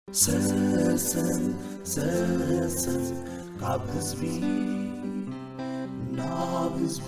ሰሰን ሰሰን ካብ ህዝቢ ናብ ህዝቢ።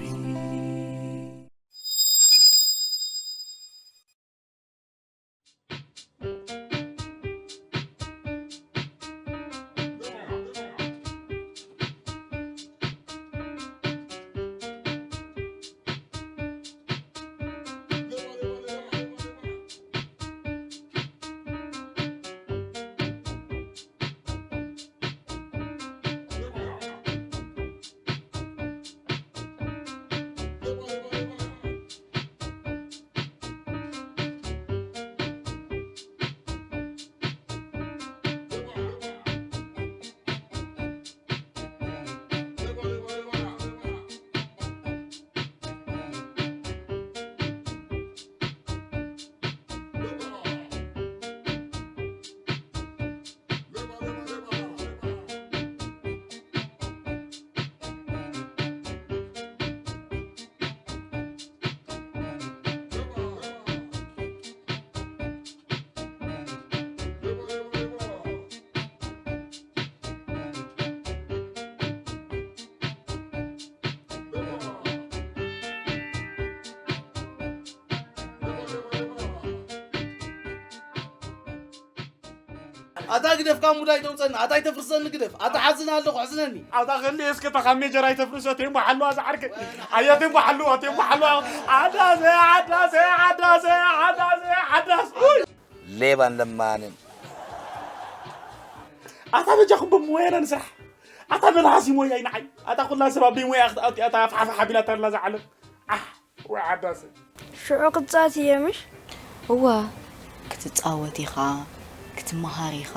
ኣታ ግደፍካ ሙዳይ ተውፀኒ፣ ኣታ ኣይተፍርሰኒ ግደፍ፣ ኣታ ሓዝን ኣለኹ ሕዝነኒ። ኣታ ከሊ እስከ ተኻ ሜጀር ኣይተፍርሶ፣ ቴምቦ ሓልዋ ዝዓርከ። ኣያ ቴምቦ ሓልዋ፣ ቴምቦ ሓልዋ። ዓዳሰ፣ ዓዳሰ፣ ዓዳሰ፣ ዓዳሰ፣ ዓዳስ። ኡይ! ሌባን ለማንን። ኣታ በጃኹም ብሞያና ንስራሕ። ኣታ መልሓስ እዩ ሞያይ ንዓይ። ኣታ ኩላ ሰብ ኣብ ደይ ሞያ ክትኣቱ ኣታ ፋሕፋሕ ኣቢላ ተላ ዝዓለም። ኣሕ፣ ወይ ዓዳሰ። ሽዑ ክትጻወት እየ ምሽ? እወ፣ ክትጻወት ኢኻ፣ ክትመሃር ኢኻ።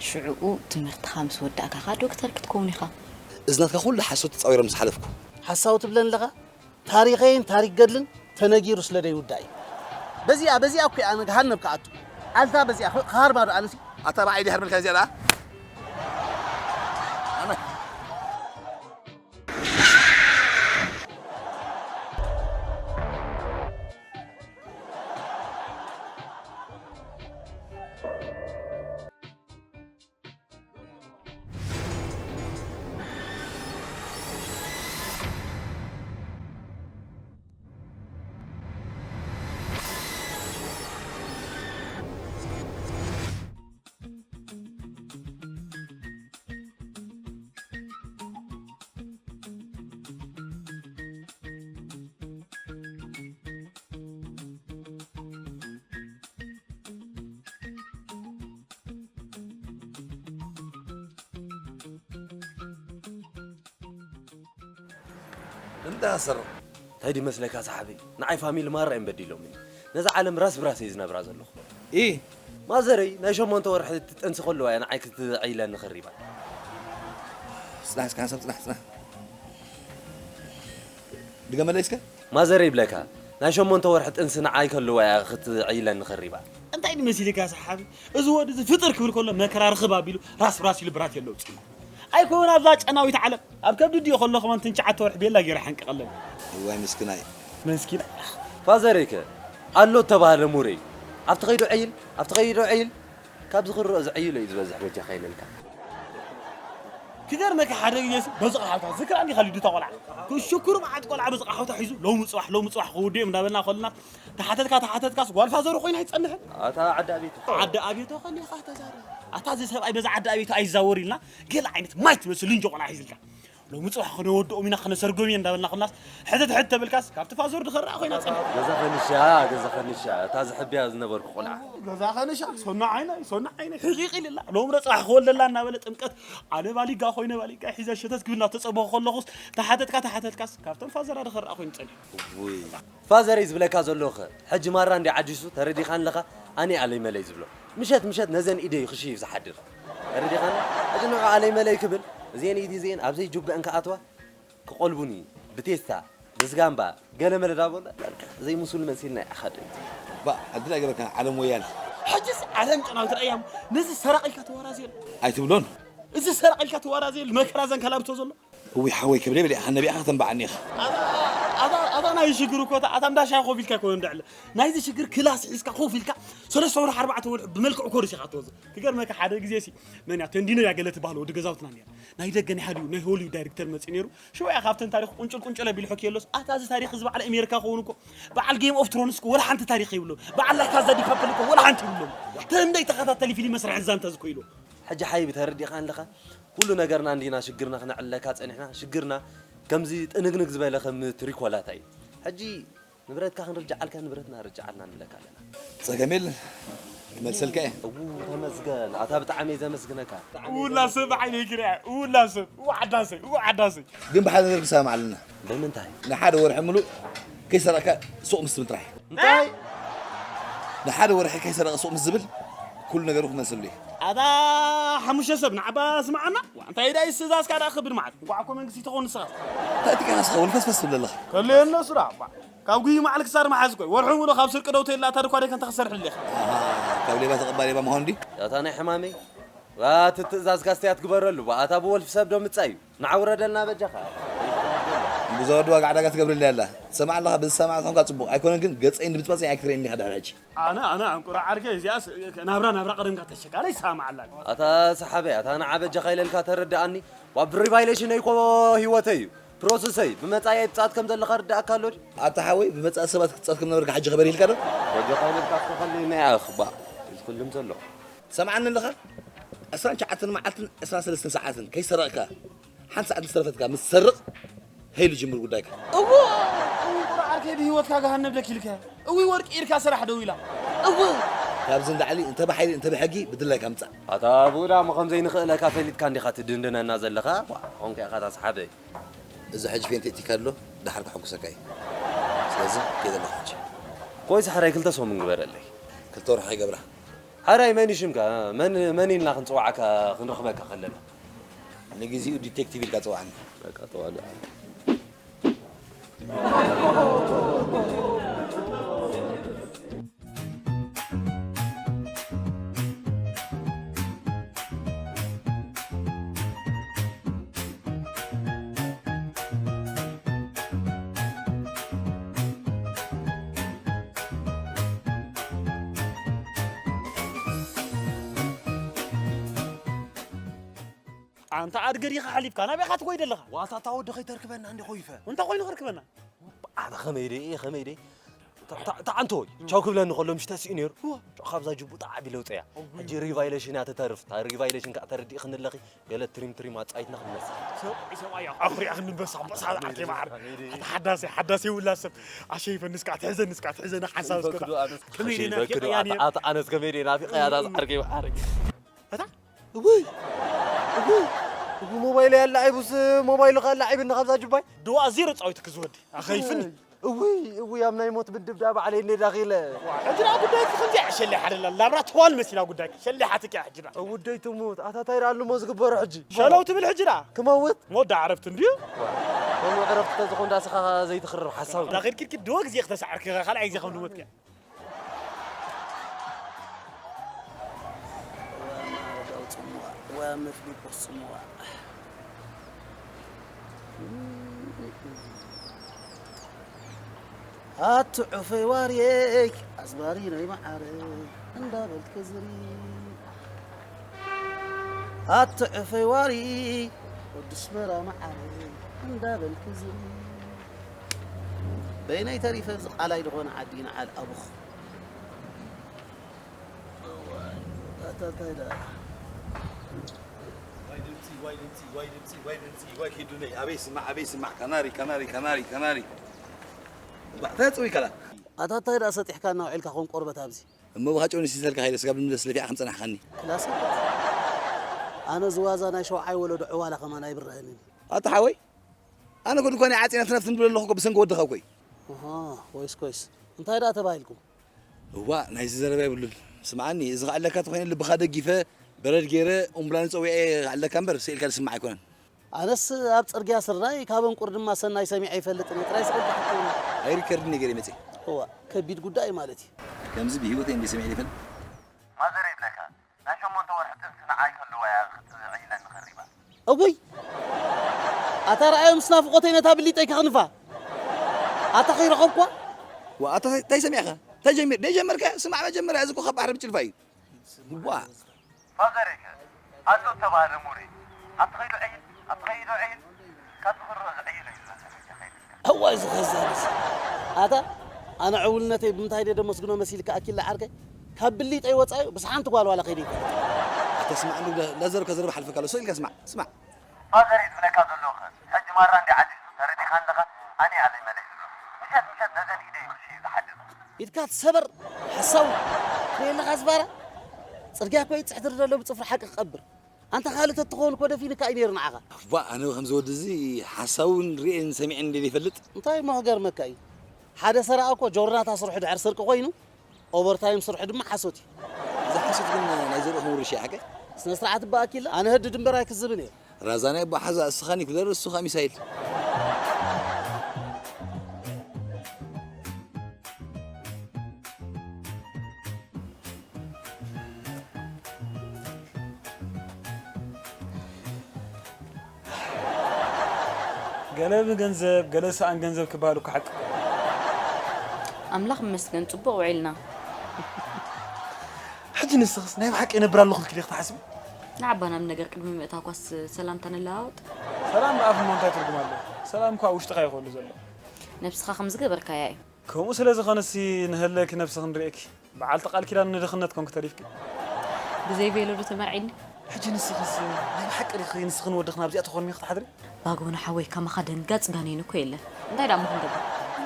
ሽዕኡ ትምህርትኻ ምስ ወዳእካ ኸኣ ዶክተር ክትከውን ኢኻ። እዚ ናትካ ኩሉ ሓሶት ተጻዊሮም ምስ ሓለፍኩ። ሓሳዊ ትብለን ኣለኻ? ታሪኸይን ታሪክ ገድልን ተነጊሩ ስለ ደይውዳእ እዩ። በዚኣ፣ በዚኣ እኮ ኣነ ገሃነብ ክኣቱ። ኣልታ በዚኣ፣ ኸ-፣ ክሃርማ ዶ ኣነሲ? ኣታ ብዓይ ድሃርመልካ እዚኣ ደኣ? ኣነ እንታይ ኣሰርቕ? እንታይ ድመስለካ ሰሓበይ? ንዓይ ፋሚሊ ማራ እዮም በዲሎምኒ። ነዛ ዓለም ራስ ብራስ እየ ዝነብራ ዘለኹ። ኢ? ማዘረይ ናይ ሸሞንተ ወርሒ ትጥንሲ ከለዋ እያ ንዓይ ክትዕይለኒ ኸሪባ። ጽናሕ እስከ ሓንሳብ ጽናሕ፣ ጽናሕ። ድገመለይ እስከ። ማዘረይ ይብለካ፣ ናይ ሸሞንተ ወርሒ ጥንሲ ንዓይ ከለዋ እያ ክትዕይለኒ ኸሪባ። እንታይ ድመሲልካ ሰሓቢ? እዚ ወዲ እዚ ፍጥር ክብል ከሎ መከራ ርኽብ ኣቢሉ ራስ ብራስ ኢሉ ብራት የለው ጽናሕ። ኣይኮን ኣብዛ ጨናዊት ዓለም ኣብ ከብዲ ድዮ ከሎ ከማን ትንሽዓተ ወርሒ ቤላ ገይረ ሓንቀቐለን። እዋይ ምስኪናይ። መስኪናይ። ፋዘረይ ከ ኣሎ እተባህለ ሙረይ። ኣብቲ ኸይዱ ዕይል፣ ኣብቲ ኸይዱ ዕይል። ካብዚ ክረኦ ዝዕይሎ እዩ ዝበዝሕ በጃኻ ኢለልካ። ክገርመካ ሓደ ግዜ ሲ በዚ ቃሕታ ዝክራ እንዲኻ ሊዱ እታ ቆልዓ። ክሽኩር መዓት ቆልዓ በዚ ቃሕታ ሒዙ ሎሚ ጽባሕ፣ ሎሚ ጽባሕ ክውድኦም እንዳበልና ከለና ተሓተትካ፣ ተሓተትካስ ጓል ፋዘሩ ኮይና ኣይትጸንሕን። ኣታ ዓዲ ኣቤት። ዓዲ ኣቤት ከሊኻ ተዛረብ። ኣታ እዚ ሰብኣይ በዚ ዓዲ ኣቤት ኣይዛወር ኢልና ገለ ዓይነት ማይ ትመስል ልንጆ ቆልዓ ሒዝልካ። ሎሚ ጽባሕ ክነወድኦም ኢና ክነሰርጎም ኢና እንዳበልና ኩናስ ሕትት ሕት ተብልካስ ካብቲ ፋዞር ድኸራ ኮይና ጸኒሓ። ገዛ ኸንሻ፣ ገዛ ኸንሻ፣ እታ ዝሕብያ ዝነበርኩ ቆልዓ። ገዛ ኸንሻ፣ ሶና ዓይነይ፣ ሶና ዓይነይ፣ ሕቂቕ ኢልላ። ሎሚ ዶ ጽባሕ ክወልደላ እናበለ ጥምቀት ኣነ ባሊጋ ኮይነ ባሊጋ ሒዘ ሸተት ክብል እናተጸበኹ ከለኹስ ተሓተትካ ተሓተትካስ ካብቶም ፋዘራ ድኸራ ኮይኑ ጸኒሑ። ውይ። ፋዘረይ ዝብለካ ዘለኹ ኸ፣ ሕጂ ማራ እንዲ ዓጂሱ ተረዲኻኒ ኣለኻ፣ ኣነ ኣለይ መለይ ዝብሎ። ምሸት ምሸት ነዘን ኢደይ ክሽይፍ ዝሓድር። ተረዲኻኒ? ሕጂ ንዑ ኣለይ መለይ ክብል፣ እዘን ኢዲ እዘን ኣብ ዘይጅብአን ክኣትዋ፣ ክቆልቡኒ፣ ብቴስታ፣ ብዝጋምባ፣ ገለ መለ ዳቦ፣ ዘይምሱል መሲልና ይኣኻደ። ባ፣ ዕድል ኣይገበርካን ዓለም ወያነ። ሕጂስ ዓለም ጨናዊ ትረኣያ እሞ፣ ነዚ ሰራቒ ኢልካ ትዋራዘየሉ። ኣይትብሎን። እዚ ሰራቒ ኢልካ ትዋራዘየሉ፣ መከራ ዘንከላብቶ ዘሎ። እውይ ሓወይ ክብለ በለ ኢኻ ነቢዕኻ ከተንብዓኒ ኢኻ። ኣታ ኣታ ናይ ሽግር እኮ ኣታ ኣታ እንዳ ሻሂ ኮፍ ኢልካ ኣይኮነ እንዳ ዕለ ናይዚ ሽግር ክላስ ሒዝካ ኮፍ ኢልካ ሰለስተ ወርሒ ኣርባዕተ ወርሒ ብመልክዕ ኮርስ ኢኻ ትወጽእ። ክገርመካ ሓደ ግዜ ሲ መን እያ ተንዲኖ እያ ገለ ትበሃል ወዲ ገዛውትና ነይራ። ናይ ደገ ናይ ሃሊውድ ናይ ሆሊውድ ዳይሬክተር መጺኡ ነይሩ። ሽዑ እያ ካብተን ታሪኽ ቁንጭል ቁንጭል ኣቢሉ ሕክየሎስ ኣታ እዚ ታሪኽ እዚ በዓል ኣሜሪካ ክኸውን እኮ በዓል ጌም ኦፍ ትሮንስ እኮ ወላ ሓንቲ ታሪኽ የብሎ። በዓል ላካዛ ዲ ፓፕል እኮ ወላ ሓንቲ ይብሎም። ተንደይ ተኸታተሊ ፊልም መስርሕ ዛንታ ዝኮ ኢሉ። ሕጂ ሓይቢ ተረዲእካ ኣለኻ። ኩሉ ነገርና እንዲና ሽግርና ክነዕለካ ጸኒሕና። ሽግርና ከምዚ ጥንግንግ ዝበለ ከም ትሪኮላታ እዩ። ሕጂ ንብረትካ ክንርጅዓልካ ንብረትና ርጅዓልና ንብለካ ኣለና። ጸገም የለን። ክመልሰልካ እየ። እዉ ተመስገን። ኣታ ብጣዕሚ እየ ዘመስግነካ። ውላ ሰብ ዓይነይ ክርያ። ውላ ሰብ። ውዓዳሰይ። ውዓዳሰይ። ግን ብሓደ ነገር ክሰማማዕ ኣለና። ብምንታይ? ንሓደ ወርሒ ምሉእ ከይሰረቕካ ሱቕ ምስ ትብል ጥራሕ። እንታይ? ንሓደ ወርሒ ከይሰረቐ ሱቕ ምስ ዝብል ኩሉ ነገሩ ክመልሰሉ እየ። ኣታ ሓሙሽተ ሰብ ንዓባ ስምዓና። ዋ፣ እንታይ ዳይ ስዛዝካ ደኣ ክብድ መዓት። እንቋዕ እኮ መንግስቲ ትኾን ንስኻ። እንታይ ትቀናስኻ ወልፈስፈስ ትብል ኣለኻ? ከልየኖ ስራ፣ ባ። ካብ ጉይ መዓል ክሳር መሓዝ እኮ እዩ። ወርሑ ሙሉ ካብ ስርቂ ደው ተይላ እታ ድኳ ደይ ከንታ ክሰርሕ ኣለኻ። ኣሃ፣ ካብ ሌባ ተቐባሊ ሌባ ምዃኑ ድዩ? ኣታ ናይ ሕማመይ። ዋ፣ እቲ ትእዛዝካ ኣስተያየት ግበረሉ። ባ፣ ኣታ ብወልፊ ሰብ ዶ ምጻእ እዩ? ንዓውረደልና በጃኻ። ብዙ ወዲ ዋጋ ዕዳጋ ትገብርለይ ኣላ። ትሰምዕ ኣለኻ፣ ብዝሰማዕ ዝኾንካ ጽቡቕ። ኣይኮነን ግን ገጸይ ንምጽባጽ ኣይክትርእየኒ ኢኻ ድሕሪ ሕጂ። ኣነ፣ ኣነ ዕንቁራ ዓርከይ እዚኣስ ናብራ፣ ናብራ ቀደምካ ተሸካ። ኣነ ይሰማዕ ኣላ። ኣታ ሰሓበይ፣ ኣታ ንዓ በጃኻ ኢለልካ ተረድኣኒ። ዋ፣ ብሪቫይሌሽነይ እኮ ህይወተይ እዩ። ፕሮሰሰይ፣ ብመጻኢ ብጻት ከም ዘለኻ ርድኣካ ኣሎ ድዩ? ኣታ ሓወይ፣ ብመጻኢ ሰባት ክትጻት ከም ነበርካ ሕጂ ክበር ኢልካ ዶ? በጃኻ ኢለልካ እስከ ከለኒ እያ እኽባ። ኢልኩልም ዘሎ። ትሰምዓኒ ኣለኻ? ዕስራን ትሽዓተን መዓልትን ዕስራን ሰለስተን ሰዓትን ከይሰረቕካ፣ ሓንቲ ሰዓት ምስ ተረፈትካ፣ ምስ ትሰርቕ፣ ሄሉ ጅምር ጉዳይካ። እዎ፣ እዎ፣ ቁርዓ ዓርከይ ብህይወትካ ገሃነብ ደኪልካ። እዊ ወርቂ ኢድካ ስራሕ ደው ኢላ። እዎ። ካብዚ ንላዕሊ እንተ ብሓይሊ እንተ ብሕጊ ብድላይካ ምጻእ። ኣታ ብኡ ደኣ እሞ ከም ዘይንኽእለካ ፈሊጥካ እንዲኻ ትድንድነና ዘለኻ? ዋ፣ ኾንካ ኢኻ ታስሓበይ። እዚ ሕጂ ፌንት እቲካ ኣሎ፣ ደሓር ከሐጉሰካ እዩ። ስለዚ፣ ከይደ ኣለኹ ሕጂ። ቆይ፣ ሳሕራይ ክልተ ሰሙን ግበረለይ። ክልተ ወርሒ ከይገብራ። ሓራይ መን እዩ ሽምካ? መን፣ መን ኢልና ክንጽውዓካ ክንረኽበካ ከለና? ንግዜኡ ዲቴክቲቭ ኢልካ ጽውዓኒ። በቃ ተዋጋ። ኣንታ ኣድገ ዲኻ ሓሊፍካ? ናበይ ኢኻ ትጎይ ዘለኻ? ዋታ እታ ወዲ ከይተርክበና እንዲ ኮይፈ። እንታይ ኮይኑ ከርክበና? ኣነ ከመይ ደይ እየ፣ ከመይ ደይ? እታ፣ እታ፣ እታ ዓንቶ ቻው ክብለኒ ከሎ ምሽ ተሲኡ ነይሩ። እዋ። ቻው ካብዛ ጅቡ ጣዕ ቢለ ውፅያ። እጉይ። ሕጂ ሪቫይሌሽን እያ ትተርፍ። እታ ሪቫይሌሽን ከዓ ተረዲእኽኒ ኣለኺ። ገለ ትሪም ትሪም ኣጻይትና ክንመስል። ሰብኣይ፣ ሰብኣይ፣ ኣኹሪያ ክንበሳ፣ በሳ፣ ኣርኬ ማዕረ። ኣታ ሓዳሴ፣ ሓዳሴ ውላ ሰብ። ኣሸይፈ ንስካ ትሕዘ፣ ንስካ ትሕዘ፣ ንሓንሳብ እስከ። በክዶ ኣነስ ከመይ ደይ ናፊቀ በክዶ ያኔ። ኣታ፣ ኣታ ኣነስ ከመይ ደይ ናፊቀ ያዳ ኣርኬ ማዕረ። እታ? እውይ! እውይ! እውይ፣ ሞባይል ያላ ኣይቡስ፣ ሞባይሉ ካላ ኣይብኒ ካብዛ ጅባይ። ድዋ ዜሮ ጻዊት ክዝወዲ። ኣኸይፍኒ። እውይ! እውይ! ኣብ ናይ ሞት ምድብ ዳ ባዕለይ እንደ ዳኺለ። ዋ፣ ሕጂ ደኣ ጉዳይኪ ከምዚ ሸሊሓ ደላ። ላብራቶዋል መሲላ ጉዳይኪ። ሸሊሓትኪ ሕጂ ደኣ። እውደይ ትሙት፣ ኣታ ታይ ደኣ ኣሉ ሞ ዝግበሮ ሕጂ? ሸለው ትብል ሕጂ ደኣ። ክመውት? ሞዳ ዕረፍቲ እንድዩ። ዋ፣ ከምኡ ዕረፍቲ ተዝኾን ዳስኻ ዘይትኽርር ሓሳብ። ዳ ኺድ ኪድ ኪድ ድወ ግዜ ክተሳዕርኪ፣ ካልኣይ ግዜ ከም ድሞትኪ። ዋ መፍሊጶስ ጽምዋ። ኣቲ ዑፈይ ዋርየይ ኣዝማሪ ናይ መዓረ እንዳበልክ ዝሪ። ኣቲ ዑፈይ ዋሪ ወዲ ኣስመራ መዓረ እንዳበልክ ዝሪ። በይነይ ተሪፈ እዚ ቃላይ ዝኾነ ዓዲ ንዓል ኣቡኽ። ኣታ እንታይ ደኣ? ዋይ ድምፂ፣ ዋይ ድምፂ፣ ዋይ ድምፂ፣ ዋይ ድምፂ፣ ዋይ ኪዱነይ። ኣበይ ስማዕ፣ ኣበይ ስማዕ፣ ካናሪ፣ ካናሪ፣ ካናሪ፣ ካናሪ። እባ፣ እንታይ ጽውይ ከላ? ኣታ እንታይ ደኣ ሰጢሕካ እናውዒልካ ኾን ቆርበት ኣብዚ? እሞ ብኻ ጨው ንሲሰልካ ከይደ ስጋብ ንምለስ ለፊዓ ከም ጸናሕካኒ። ክላስ ኣነ ዝዋዛ ናይ ሸውዓይ ወለዶ ዕዋላ ከማን ኣይብርህንን። ኣታ ሓወይ፣ ኣነ እኮ ድኳነይ ዓጺና ትነፍትን ብሎ ኣለኹ እኮ ብሰንኪ ወድኻ እኮ እዩ። ኣሃ፣ ኮይስ፣ ኮይስ። እንታይ ደኣ ተባሂልኩም? እዋእ፣ ናይዚ ዘረባ የብሉን። ስምዓኒ፣ እዚ ክኣለካ ተኾይነ ልብኻ ደጊፈ፣ በረድ ገይረ፣ ኡምቡላንስ ጸዊዐ ክኣለካ እምበር፣ ስኢልካ ዝስማዕ ኣይኮነን። ኣነስ ኣብ ጽርግያ ስርናይ፣ ካብ እንቁር ድማ ሰናይ ሰሚዐ ኣይፈልጥን እየ። ጥራይ ስቕ ኢልካ ሕቶ። ኣይ ሪከርድ ነገር መጽእ። እዋእ፣ ከቢድ ጉዳይ ማለት እዩ። ከምዚ ብህይወተይ እንደ ሰሚዐ ይፈልጥ። ማዘር ይብለካ፣ ናይ ሸሞንተ ወርሒ ጥንሲ ንዓይ ከለዋ እያ ክትዕይለኒ ኸሪባ። እውይ! ኣታ ረኣዮ ምስ ናፍቖተይ ነታ ብሊጠይ ከኽንፋ። ኣታ ከይረኸብኳ? ዋ፣ ኣታ እንታይ ሰሚዕካ? እንታይ ጀሚር-፣ ደይ ጀመርካ? ስማዕ መጀመርያ፣ እዚ እኮ ካብ ባሕሪ ብጭልፋ እዩ። ዋ። ፋዘረይ ከ? ኣዞ ተባህለ ሙሪ። ኣብ ትኸይዶ ዕይል፣ ኣብ ትኸይዶ ዕይል፣ ካብ ትኽሮ ዝዕይሎ እዩ ዝመስል ሕጂ ኸይድካ። እዋይ ዝኸዛንስ። ኣታ፣ ኣነ ዕውልነተይ ብምንታይ ደይ ደመስግኖ መሲልካ ኣኪላ ዓርከይ? ካብ ብሊጠይ ወጻኢ ብስ ሓንቲ ጓል ዋላ ከይደ ይፈልጥ። ኣታ ስማዕ፣ እንዶ ለ-፣ ለዘር ከዘርብ ሓልፈካ ኣሎ። ስቕ ኢልካ ስማዕ፣ ስማዕ። ፋዘር እዩ ዝብለካ ዘሎ ከ? ሕጂ ማራ እንዲ ዓዲሱ ተረዲኻ ኣለኻ? ኣነ እያ ዘይመለስ ዘሎ። ምሸት ምሸት ነዘን ኢደይ ክሽዩ ዝሓድር። ኢድካ ትሰበር፣ ሓሳዊ። ትርእየለኻ ዝባራ? ጽርግያ እኮ ይጽሕትር ዘሎ ብጽፍሪ ሓቂ ክቐብር። ኣንታ ካልእ ተትኸውን እኮ ደፊንካ እዩ ነይሩ ንዓኻ። ባ፣ ኣነ ከምዚ ወዲ እዚ ሓሳውን ርእየን ሰሚዐን እንደ ዘይፈልጥ። እንታይ እሞ ክገርመካ እዩ? ሓደ ሰራቒ እኮ ጆርናታ ስርሑ ድሕር ስርቂ ኮይኑ፣ ኦቨርታይም ስርሑ ድማ ሓሶት እዩ። እዚ ሓሶት ግን ናይ ዘርእኹም ውርሻ እዩ ሓቀይ? ስነ ስርዓት እባ ኣኪላ፣ ኣነ ህድድ እምበር ኣይክዝብን እየ። ራዛናይ ኣቦ ሓዛ፣ እስኻኒ ክደር፣ እሱ ኸኣ ሚሳይል። ገለ ብገንዘብ፣ ገለ ሰኣን ገንዘብ ክበሃል እኮ ሓቂ። ኣምላኽ ይመስገን፣ ጽቡቕ ውዒልና። ሕጂ ንስኽስ ናይ ብሓቂ የነብር ኣለኹ ኢልኪ ዲኺ ትሓስቢ? ንዓባ ናብ ነገር ቅድሚ ምእታውካስ ሰላምታ ንለዋወጥ። ሰላም ብኣፍ እሞ እንታይ ትርጉም ኣለዎ? ሰላም እኮ ኣብ ውሽጥኻ እዩ ክህሉ ዘለዎ። ነብስኻ ከም ዝገበርካያ እዩ። ከምኡ ስለ ዝኾነሲ ንህለኪ ነብስኺ ንርእየኪ። በዓልቲ ቃል ኪዳን ንድኽነት ኮንኪ ተሪፍኪ። ብዘይ ቬሎ ዶ ተመርዒኒ? ሕጂ ንስኽስ ናይ ብሓቂ ዲኺ ንስኽን ወድኽን ኣብዚኣ ተኾርሚኺ ትሓድሪ? ባጎና ሓወይ፣ ከማኻ ደንጋጽ ጋኔን እኮ የለን። እንታይ ደኣ እሞ ክንገብር?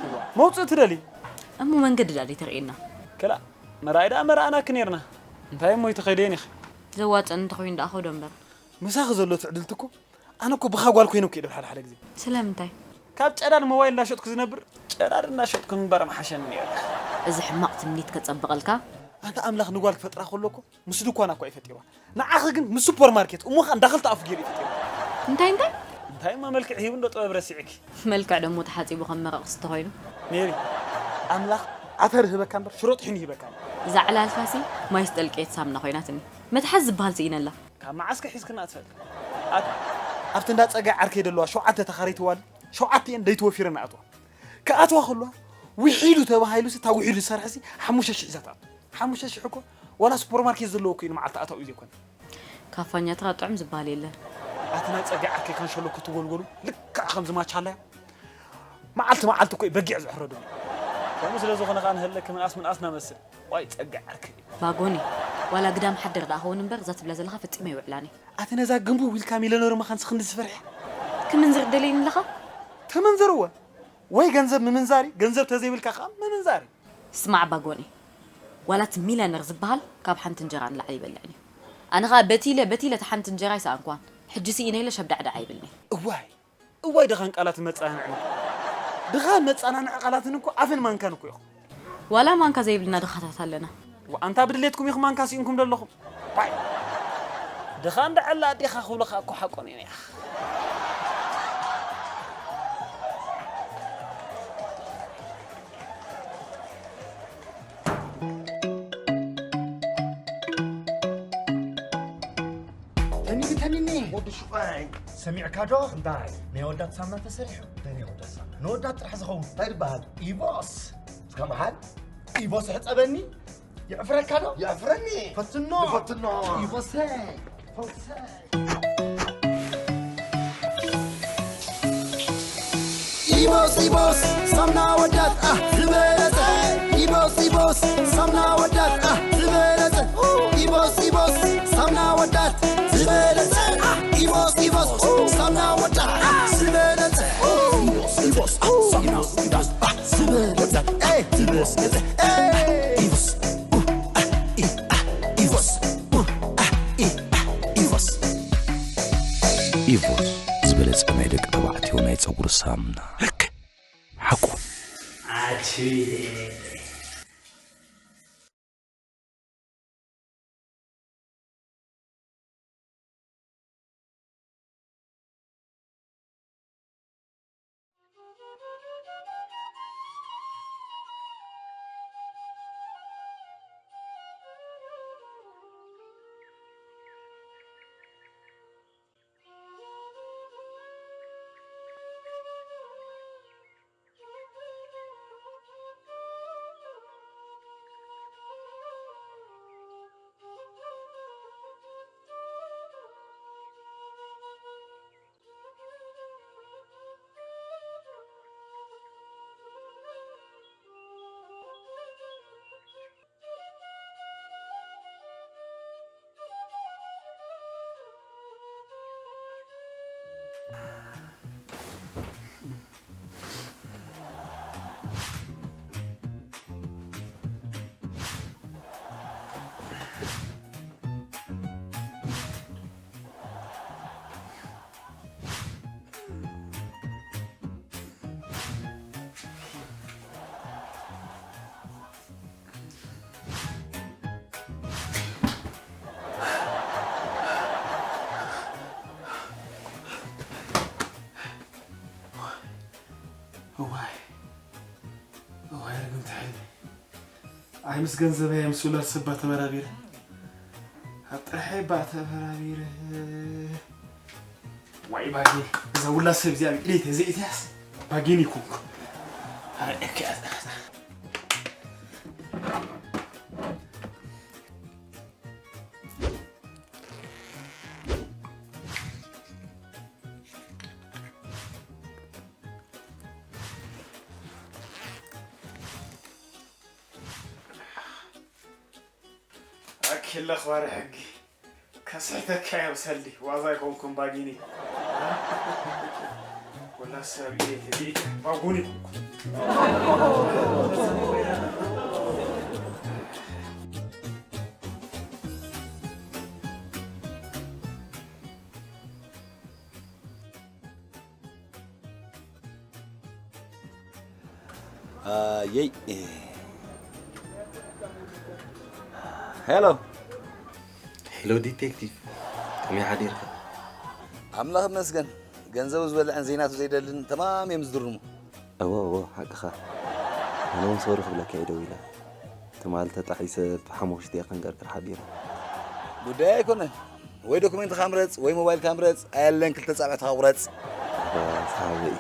እዋ፣ መውጽኢ ትደሊ? እሞ መንገዲ ደኣ ደይተርእየና? ክላእ፣ መርኣይ ደኣ መርኣናኪ ኔርና። እንታይ እሞ ኣይትኸድየን ኢኺ? ዘዋጽእኒ እንተኾይኑ ደኣ ኸዶ እምበር። ምሳኺ ዘሎ ትዕድልቲ እኮ ኣነ እኮ ብኻ ጓል ኮይነ እኮ እየ ሓደ ሓደ ግዜ። ስለምንታይ? ካብ ጨዳድ ሞባይል እንዳሸጥኩ ዝነብር፣ ጨዳድ እንዳሸጥኩ ምንባር ምሓሸኒ ነይሩ። እዚ ሕማቕ ትምኒት ከጸብቐልካ? ኣንታ ኣምላኽ ንጓል ክፈጥራ ከሎ እኮ ምስ ድኳና እኮ እዩ ፈጢርዋ። ንዓኺ ግን ምስ ሱፐርማርኬት፣ እሞ ኸኣ እንዳ ክልተ ኣፉ ገይሩ እዩ ፈጢርዋ። እንታይ፣ እንታይ? እንታይ እሞ መልክዕ ሂቡ እንዶ ጥበብ ረሲዕኪ? መልክዕ ደሞ ተሓጺቡ ከም መረቕ ዝስተ ኮይኑ። ሜሪ፣ ኣምላኽ ዓተር ይህበካ እምበር ሽሮ ጥሒኑ ይህበካ። እዛ ዕላልካሲ ማይ ዝጠልቀየት ሳምና ኮይናትኒ። መትሓዚ ዝበሃል ስኢነላ። ካብ መዓስከ ሒዝክና ትፈልጥ? ኣት-፣ ኣብቲ እንዳ ጸጋይ ዓርከይ ደለዋ ሸውዓተ ተኻረይቲ ዋል፣ ሸውዓቲኤን ለይቲ ወፊረን ኣትዋ። ክኣትዋ ከለዋ፣ ውሒዱ ተባሂሉሲ፣ እታ ውሒዱ ዝሰርሕሲ፣ ሓሙሽተ ሽሕ ሒዛ ትኣቱ። ሓሙሽተ ሽሕ እኮ፣ ዋላ ሱፐርማርኬት ዘለዎ እኮ እዩ ንመዓልቲ ኣታዊ ዘይኮነ። ካብ ፋኛትራ ጥዑም ዝበሃል የለን። ኣቲ ናይ ጸጋይ ዓርከይ ካንሸሎ ክትጎልጎሉ፣ ልክዕ ከምዚ ማቻላያ። መዓልቲ መዓልቲ እኮ እዩ በጊዕ ዝሕረዱ። ከምኡ ስለ ዝኾነ ከኣ ንህለኪ ምንኣስ ምንኣስ ናመስል። ዋይ ጸጋ ዓርከይ። ባጎኒ፣ ዋላ ግዳም ሓደር ደኣ ኸውን እምበር፣ እዛ ትብላ ዘለኻ ፈጺመ ኣይውዕላን እየ። ኣቲ ነዛ ግንቡ ኢልካ ሚለነር ምኻንስ ክንድዚ ፈሪሕያ? ክምንዝር ደልየኒ ኣለኻ? ተመንዘርዎ። ወይ ገንዘብ ምምንዛር እዩ፣ ገንዘብ ተዘይብልካ ከኣ ምምንዛር እዩ። ስማዕ ባጎኒ፣ ዋላ እቲ ሚለነር ዝበሃል ካብ ሓንቲ እንጀራ ንላዕሊ ኣይበልዕን እዩ። ኣነ ኸኣ በቲ ኢለ፣ በቲ ኢለ እታ ሓንቲ እንጀራ ኣይሰኣንኳን። ሕጂ ስኢነ ኢለ ሸብዳዕዳዕ ኣይብልን'የ። እዋይ፣ እዋይ፣ ድኻን ቃላት መጸናንዕን። ድኻን መጸናንዒ ቃላትን እኮ ኣፍን ማንካን እኮ ኢኹም። ዋላ ማንካ ዘይብልና ድኻታት ኣለና። ዋ፣ ኣንታ ብድሌትኩም ኢኹም ማንካ ስኢንኩም ዘለኹም። ባይ። ድኻን ደዓላ ኣዴኻ ክብሉኻ እኮ ሓቆን እዮም። ተኒኒ፣ ተኒኒ። ወዲ ሹቐይ። ሰሚዕካ ዶ? እንታይ? ናይ ኣወዳት ሳምና ተሰሪሑ። እንታይ ናይ ኣወዳት ሳምና? ንወዳት ጥራሕ ዝኸውን። እንታይ ይበሃል? ኢቦስ። እስካ መሓል? ኢቦስ ሕጸበኒ። የዕፍረካ ዶ? የዕፍረኒ። ፈትኖ። ፈትኖ። ኢቦሰይ። ፈውሰይ። ኢቦስ፣ ኢቦስ፣ ሳምና ወዳት፣ ኣ፣ ዝበለጸ። ኢቦስ፣ ኢቦስ፣ ሳምና ወዳት፣ ኣ፣ ዝበለጸ። ኢቦስ፣ ኢቦስ፣ ሳምና ወዳት፣ ዝበለጸ። ኣ፣ ኢቦስ፣ ኢቦስ፣ ሳምና ወዳት፣ ኣ፣ ዝበለጸ። ኢቦስ፣ ኢቦስ፣ ሳምና ወዳት፣ ኣ፣ ዝበለጸ። ኤ፣ ዝበለጸ። ኤ፣ ኢቦስ፣ ኡ፣ ኣ፣ ኢ፣ ኣ፣ ኢቦስ፣ ኡ፣ ኣ፣ ኢ፣ ኣ፣ ኢቦስ። ኢቮስ ዝበለጸ ናይ ደቂ ተባዕትዮ ናይ ጸጉሪ ሳሙና። ልክዕ ሓቁ። ኣችቤ። እዋይ፣ እዋይ፣ ርግምቲ ሕልሚ። ኣይ ምስ ገንዘበይ፣ ኣይ ምስ ውላድ ሰባ ተበራቢረ። ኣብ ጥርሐይ ባ ተበራቢረ። ዋይ ባጌ፣ እዛ ውላድ ሰብ እዚኣ ኣብ ኢደይ ተዘይእትያስ ባጌን ይኩንኩ። ኣረ፣ እኪ፣ ኣኪለ ኣኽባሪ ሕጊ፣ ከስሕተካ እየ ብሰልዲ፣ ዋዛ ኣይኮንኩን ባጊኒ። ወላ ሰብ ኢለ ተገይተ ባጉኒ። ኣየይ። ሄሎ። ሄሎ ዲቴክቲቭ፣ ከመይ ሓዲርካ? ኣምላኽ ይመስገን። ገንዘቡ ዝበልዕን ዘይናቱ ዘይደልን ተማም እዮም ዝድርሙ። እወ፣ እወ፣ ሓቅኻ። ኣነ እውን ሶሪ ክብለካ እየ ደዊለ። ትማሊ ተጣሒሰ ብሓሙኽሽቲ እየ ከንቀርቅር ሓዲረ። ጉዳይ ኣይኮነን። ወይ ዶኩሜንትኻ ምረጽ፣ ወይ ሞባይልካ ምረጽ፣ ኣየለን ክልተ ጻብዕትኻ ቁረጽ። ኣባ ሰሓበይ፣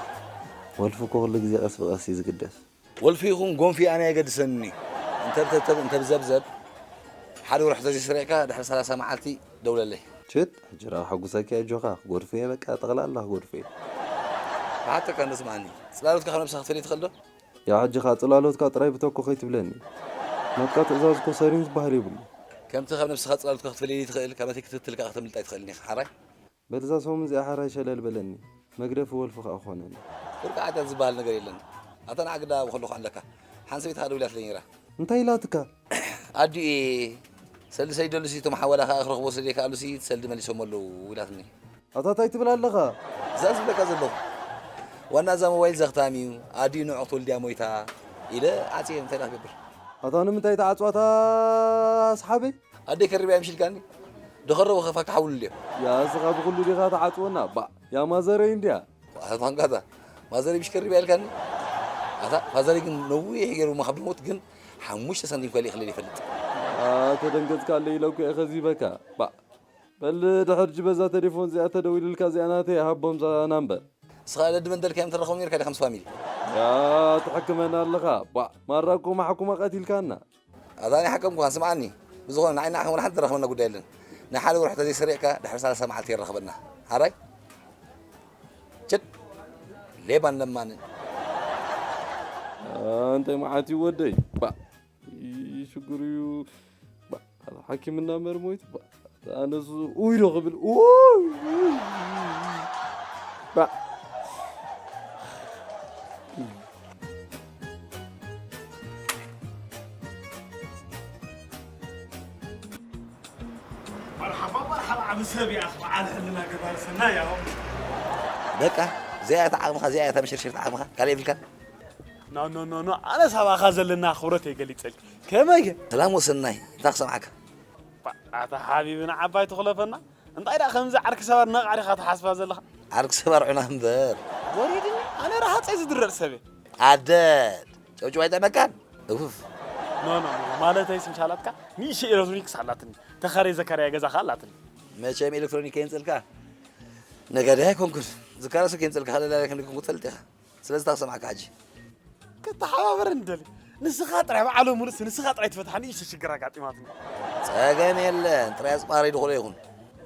ወልፊ እኮ ኩሉ ግዜ ቀስ ብቐስ እዩ ዝግደፍ። ወልፊ ይኹን ጎንፊ ኣነ ኣየገድሰንን እዩ። እንተብተብተብ፣ እንተብዘብዘብ፣ ሓደ ወርሒ ተዘይሰሪዕካ ድሕሪ ሰላሳ መዓልቲ ደውለለይ። ችት፣ ሕጂ ራብ ሓጉሰኪ ኣጆኻ፣ ክጎድፎ እየ በቃ፣ ጠቕላላ ክጎድፎ እየ። ብሓቂ ከ እንዶ ስምዓኒ፣ ጽላሎትካ ካብ ነብስኻ ክትፈልይ ትኽእል ዶ? ያው ሕጂ ኸኣ ጽላሎትካ ጥራይ ብተኮ ከይትብለኒ። ናትካ ትእዛዝ እኮ ሰሪን ዝበሃል የብሉ። ከምቲ ካብ ነብስኻ ጽላሎትካ ክትፈልየኒ ትኽእል፣ ካብ ናተይ ክትትልካ ከተምልጥ ኣይትኽእልን ኢኻ፣ ሓራይ? በል እዛ ሰሙን እዚኣ ሓራይ ሸለል በለኒ። መግደፊ ወልፊ ኸኣ ኮነኒ። ፍርቂ ዓጢያት ዝበሃል ነገር የለን። ኣታ ንዓ ግዳ ኣብ ከለኹ ኣለካ። ሓንቲ ሰበይቲ ኸኣ ደዊላትለይ ነይራ። እንታይ ኢላትካ? ኣዲኡ እየ፣ ሰልዲ ሰይደሉሲ፣ እቶም ሓወላ ኸኣ ክረኽቦ ስለ ዘይከኣሉሲ፣ እቲ ሰልዲ መሊሶሞ ኣለዉ ኢላትኒ። ኣታ ታይ ትብል ኣለኻ? እዛ ዝብለካ ዘለኹ። ዋና እዛ ሞባይል ዘኽታም እዩ፣ ኣዲኡ ንዑ ክትወልድ እያ ሞይታ ኢለ ዓጽየ እንታይ ደኣ ክገብር? ኣታ ንምንታይ ትዓጽዋ እታ ኣስሓበይ? ኣደይ ከሪባ እያ ምሽ ኢልካኒ? ደኸረቡ ከፋ ክሓውሉ ድዮም? ያ እስኻ ብኹሉ ዲኻ ትዓጽወና? ባእ፣ ያ ማዘረይ እንድያ። ኣታ ፋንጋታ፣ ማዘረይ ምሽ ከሪባ ኢልካኒ? ኣታ ፋዘረይ ግን ነዊሕ ገይሩ እሞ ካብ ድሞት ግን ሓሙሽተ ሳንቲም ከሊእ ክልል ይፈልጥ። ኣተ ደንገጽካለ ኢለ እኮ እየ ከዚበካ። ባእ። በል ድሕር ጂ በዛ ቴሌፎን እዚኣ ተደዊልልካ እዚኣ ናተይ ሃቦም እዛ ናምበር። እስኻ ለዲ መንደልካዮም ተረኸቡ ነይርካ ዲኻ ምስ ፋሚሊ? ያ ትሕክመና ኣለኻ። ባእ፣ ማራ እኮ ማሕኩማ ቀቲልካና። ኣታ ናይ ሓቀምኳ ስምዓኒ። ብዝኾነ ንዓይ ንዓኸም ወላ ሓንቲ ተረኸበና ጉዳይ የለን። ናይ ሓደ ወርሒ ተዘይሰሪዕካ ድሕሪ ሰላሳ መዓልቲ የራኽበና። ሃራይ? ችድ። ሌባን ለማንን። ኣንተ መዓት እዩ ወደይ። ባእ። ይሽግር እዩ። ባ-፣ ሓኪም እና መርሞይት ባ-፣ ኣነሱ ኡይ ዶ ክብል ኡይ፣ ኡይ፣ ባ-፣ መርሓባ፣ መርሓባ፣ ዓቢ ሰብ ኢኻ፣ በዓል ሕልና ገባር ሰናይ ኢኻ። በቃ፣ እዚኣ እያ እታ ዓቕምኻ፣ እዚኣ እያ እታ መሸርሸርቲ ዓቕምኻ፣ ካልእ የብልካን። ኖ፣ ኖ፣ ኖ፣ ኖ፣ ኣነ ሳባኻ ዘለና ኣኽብሮት እየ ገሊጸልካ። ከመይ ከ? ሰላም ወሰናይ፣ እንታይ ክሰምዓካ? ባ-፣ ኣታ ሓቢቢ ንዓባይ ትኹለፈና። እንታይ ደኣ ከምዚ ዓርኪ ሰባር ነቓዕ ዲኻ ትሓስባ ዘለኻ? ዓርኪ ሰባር ዑና እምበር። ወሪድኒ፣ ኣነ ረሃጸ ዝድረር ሰብ እየ። ኣደድ፣ ጨውጭው ኣይጥዕመካን? እፉፍ። ኖ፣ ኖ፣ ኖ፣ ማለተይስ ምሻላትካ ንእሽተይ ኤሌክትሮኒክስ ኣላትኒ። ተኻረይ ዘካርያ ገዛ ኸኣ ኣላትኒ። መቸም ኤሌክትሮኒክ ከየንጽልካ ነጋዳይ ኣይኮንኩን። ዝካረሱ ከየንጽልካ ከለላ ክንዲ ኮንኩ ትፈልጥ ኢኻ። ስለዚ እንታይ ክሰምዓካ ሕጂ? ክተሓባበረኒ ደልየ። ንስኻ ጥራይ በዓሎም ሙሉእሲ ንስኻ ጥራይ ትፈትሓ ንእሽቶ ሽግር ኣጋጢማትኒ። ጸገም የለን፣ ጥራይ ኣጽቋረይ ድኹሎ ይኹን።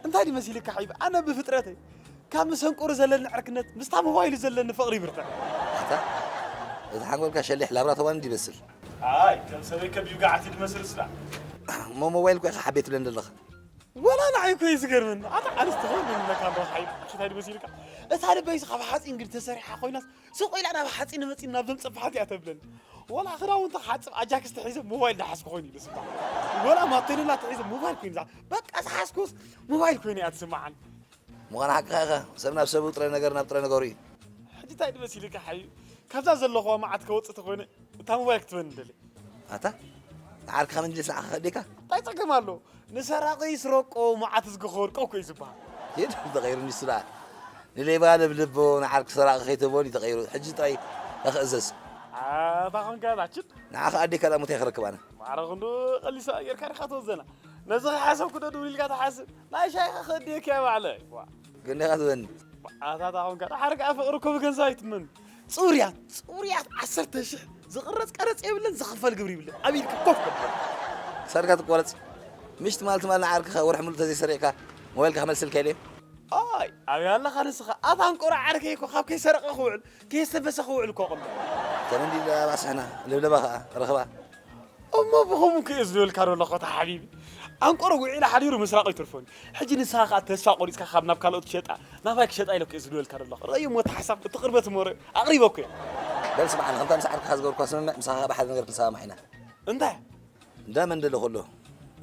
እንታይ ድዩ መሲልካ ሓቢቢ? ኣነ ብፍጥረተይ ካብ መሰንቆሪ ዘለኒ ዕርክነት ምስታ ሞባይሉ ዘለኒ ፍቕሪ ይብርትዕ። ኣታ፣ እቲ ሓንጎልካ ሸሊሕ ላብራቶሪ ድዩ ይመስል? ኣይ፣ ከም ሰበይ ከቢብካ ዓቲ ድመስል ስላ። እሞ ሞባይል እኮ ኢኻ ሓቤት ትብለኒ ዘለኻ። ወላ ንዓይ እኮ እዩ ዝገርመኒ። ኣታ ኣንስቲ ኾን ንብለካ ኣለኻ ሓይል። እንታይ ድዩ መሲልካ? እታ ልበይስ ካብ ሓፂን ግዲ ተሰሪሓ ኮይናስ ስቕ ኢላ ናብ ሓፂን መፂን ናብ ዘምፀፋሓት እያ ተብለኒ። ወላ ክዳውንቲ ክሓፅብ ኣጃክስ ተሒዘ ሞባይል ዝሓዝኩ ኮይኑ ይልስባ። ወላ ማቴኔላ ተሒዘ ሞባይል ኮይኑ እዛ በቃ ዝሓዝኩስ ሞባይል ኮይኑ እያ ትስምዓኒ። ምዃን ሓቅኻ ኢኻ። ሰብ ናብ ሰቡ ጥረ ነገር ናብ ጥረ ነገሩ እዩ። ሕጂ እንታይ ድመሲልካ ሓዩ? ካብዛ ዘለኹዋ መዓት ከወፅእ ተኾይነ እታ ሞባይል ክትበኒ ደሊ። ኣታ ንዓርክኻ መንጀስ ንዓኻ ከዲካ? እንታይ ጸገም ኣሎ? ንሰራቒ ስረቆ መዓት ዝገኸርቆ እኮ እዩ ዝበሃል። ሂድ ተቐይሩ እንዲሱ ደኣ። ንሌባ ለብልቦ ንዓርክ ሰራቒ ከይትቦን እዩ ተቐይሩ። ሕጂ ጥራይ እኽእዘዝ። ኣታ ኾንካ ላችን? ንዓኻ ኣዴካ ደኣ ሙተይ ክረክብ ኣነ። ማዕረ ክንዱ ቀሊሳ ጌርካ ዲኻ ትወዘና? ነዚ ከይሓሰብኩ ዶ ድውል ኢልካ ትሓስብ? ናይ ሻይኻ ከድየክ እያ ባዕለ። ዋ። ግን ዲኻ ትበኒ? ኣታ ታ ኾንካ ሓረግ ኣፍቕሪ እኮ ብገንዘብ ኣይትመን። ጽሩያት፣ ጽሩያት ዓሰርተ ሽሕ ዝቕረጽ ቀረጽ የብለን፣ ዝኽፈል ግብሪ ይብለን። ኣብ ኢድካ ኮፍ ከብል። ክሳድካ ትቆረጽ። ምሽ ትማል ትማል ንዓርክኻ ወርሒ ሙሉእ ተዘይሰሪቕካ ሞባይልካ ክመልስልካ ኢለ። ኣይ፣ ኣበይ ኣለኻ ንስኻ? ኣታ ኣንቆራ ዓርከይ እኮ ካብ ከይሰረቐ ክውዕል፣ ከየስተንፈሰ ክውዕል እኮ ቅልጡፍ። ተመንዲ ባስሕና፣ ልብለባ ኸኣ፣ ረኽባ። እሞ ብኸምኡ ክእ ዝብለልካ ደሎ ኮታ ሓቢቢ። ኣንቆሮ ውዒላ ሓዲሩ ምስራቕ ይትርፎን። ሕጂ ንስኻ ከኣ ተስፋ ቆሪጽካ ካብ ናብ ካልኦት ሸጣ፣ ናባይ ክሸጣ ኢለ ክእ ዝብለልካ ደሎ። ረእዩ እሞ እቲ ሓሳብ፣ እቲ ቅርበት እሞ ረእዩ፣ ኣቕሪበ እኮ እየ። በል ስምዓኒ፣ ከምታ ምስ ዓርክኻ ዝገበርኳ ስምምዕ፣ ምሳኻ ከኣ ብሓደ ነገር ክንሰማማዕ ኢና። እንታይ? እንዳ መንደለ ከሎ፣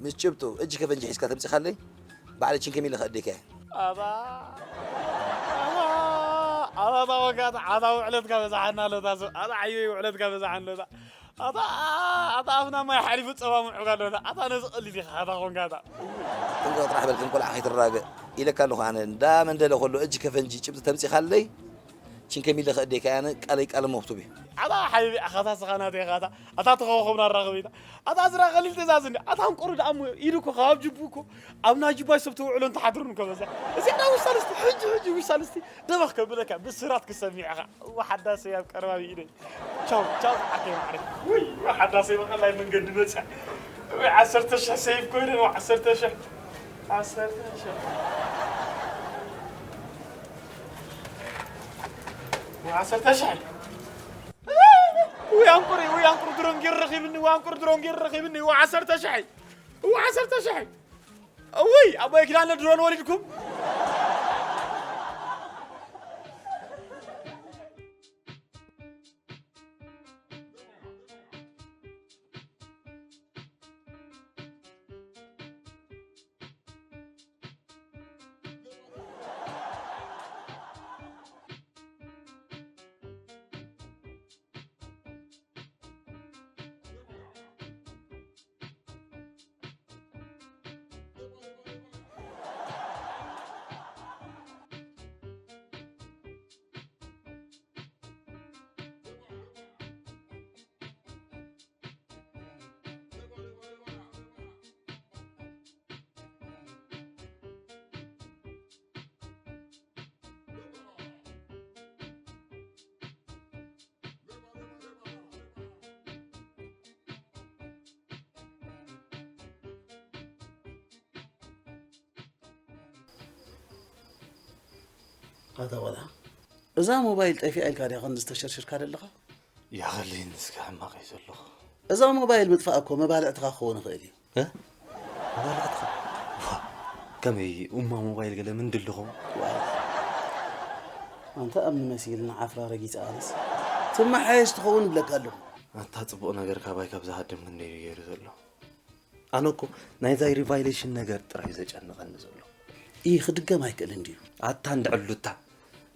ምስ ጭብጡ፣ እጅ ከፈንጂ ሒዝካ ተምጺኻለይ፣ ባዕለ ችንከም ኢለ ከእዴካ እየ። ኣታ፣ ኣታ፣ ኣታ፣ ኣታ ወጋታ፣ ኣታ ውዕለትካ በዛሓና ኣለታ፣ ኣታ ዓየይ ውዕለትካ በዛሓና ኣለታ። ኣታ፣ ኣታ ኣፍና ማይ ሓሊፉ ጸባ ምዑግ ኣለታ። ኣታ ነዚ ቀሊል ኢኻ፣ ኣታ ኾንካ ኣታ። ጥንቀቕ ጥራሕ በል፣ ከም ቆልዓ ከይትራገእ ኢለካ ኣለኹ ኣነ። እንዳ መንደለ ከሎ፣ እጅ ከፈንጂ ጭብጢ ተምጺኻለይ፣ ችንከም ኢለ ከእዴካ እየ ኣነ፣ ቃለይ ቃል እሞ ክቱብ እዩ። ኣታ ሓቢቢ፣ ኣኻታ ስኻ ናተይ ኢኻ፣ ኣታ፣ ኣታ ተኸኸብና ኣራኸቢታ። ኣታ ዝራ ቀሊል ትእዛዝ እንዲ፣ ኣታ ኣንቆሩ ደኣ እሞ ኢዱ እኮ ካብ ጅቡ እኮ፣ ኣብ ናይ ጅባይ ሰብ ተውዕሎ እንተሓድሩ ንከበዛ። እዚኣ ደኣ ውሳልስቲ፣ ሕጂ፣ ሕጂ ውሳልስቲ፣ ደበኽ ከብለካ፣ ብስራት ክሰሚዕኻ። እዋ ሓዳሰይ ኣብ ቀረባ ብኢደይ። ቻው፣ ቻው፣ ዓርከይ ማዕረይ። ውይ፣ እዋ ሓዳሰይ ብቐላይ መንገዲ መጽያ። ወይ ዓሰርተ ሽሕ ሰይፍ ኮይነ፣ ወይ ዓሰርተ ሽሕ። ዓሰርተ ሽሕ። ወይ ዓሰርተ ሽሕ። ወይ ኣንቁሪ፣ ወይ ኣንቁሪ ድሮን ጌር ረኺብኒ፣ ወይ ኣንቁሪ ድሮን ጌር ረኺብኒ፣ ወይ ዓሰርተ ሽሕ። ወይ ዓሰርተ ሽሕ። ወይ ኣቦይ ኪዳነ ድሮን ወሊድኩም። ኣታ ቆልዓ፣ እዛ ሞባይል ጠፊኣ ኢልካ ዲኻ ከምዚ ዝተሸርሽርካ ዘለኻ? ያኸለይ ንስካ ሕማቕ እዩ ዘለኹ። እዛ ሞባይል ምጥፋእ እኮ መባልዕትኻ ክኸውን ይኽእል እዩ። እ? መባልዕትኻ? ዋ፣ ከመይ እማ ሞባይል ገለ ምን ድልኹም? ዋይ። ኣንታ እምኒ መሲልና ዓፍራ ረጊጸ ኣነስ። ትመሓየሽ ትኸውን እብለካ ኣለኹ። ኣታ ጽቡቕ ነገር ካባይ ካብ ዝሃድም ክንደይ እዩ ገይሩ ዘሎ? ኣነ እኮ ናይዛ ሪቫይሌሽን ነገር ጥራይ ዘጨንቐኒ ዘሎ። ይህ ክድገም ኣይክእልን ድዩ? ኣታ እንድዕሉታ።